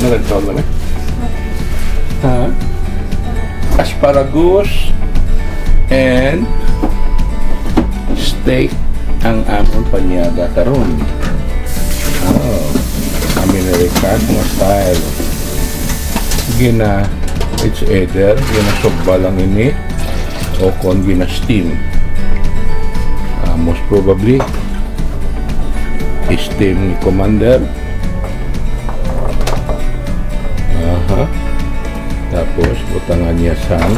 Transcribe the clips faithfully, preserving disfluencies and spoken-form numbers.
Ito na. Ha? Asparagus and steak ang amon panyaga karon. Oh, American nga style. Gina, it's either ginasugba lang ini o kon gina-steam. Ah, most probably, steam ni Commander. Aha. Tapos, butangan niya sang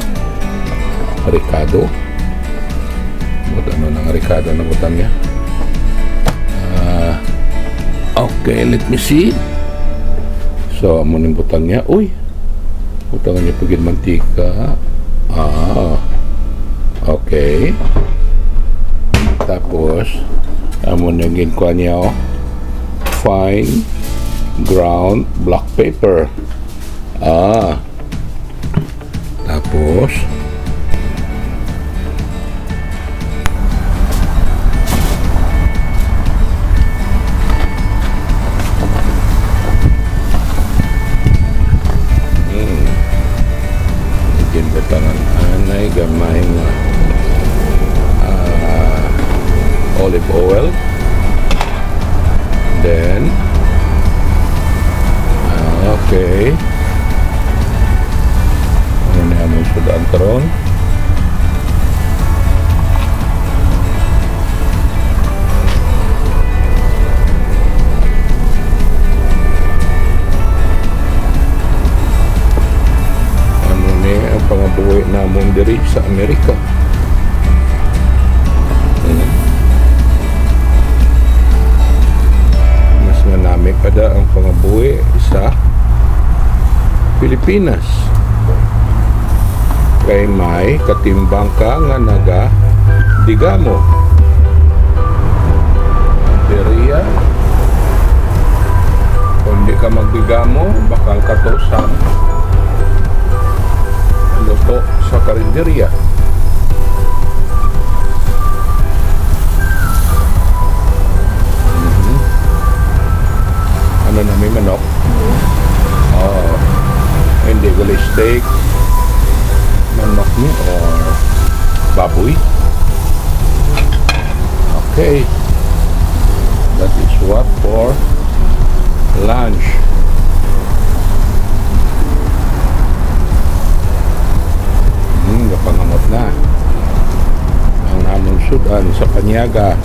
rekado. Butang na ng rekado na butang niya. Ah, okay, let me see. So, amo ning butang niya. Uy, butangan niya pa gid mantika. Ah, okay. Tapos, amo na ginkuha niya, oh. Fine ground black pepper. Ah. Tapos, hmm. Ginbutangan anay gamay nga, ah, olive oil. Then, ah, okay. Ano na among sud-an karon? Ano ni ang pangabuhi namon diri sa Amerika? Hmm. Mas manami pa da ang pangabuhi sa Pilipinas. Kay may katimbang ka nga naga-digamo. Diriya, kung di ka magdigamo, bakal ka to sa luto sa karinderya. Mhm. Ano na, may manok? Oh, hindi, gali steak. Manok ni or baboy? Okay. That is what for lunch. Hmm, gapangamot na ang among sud-an sa panyaga.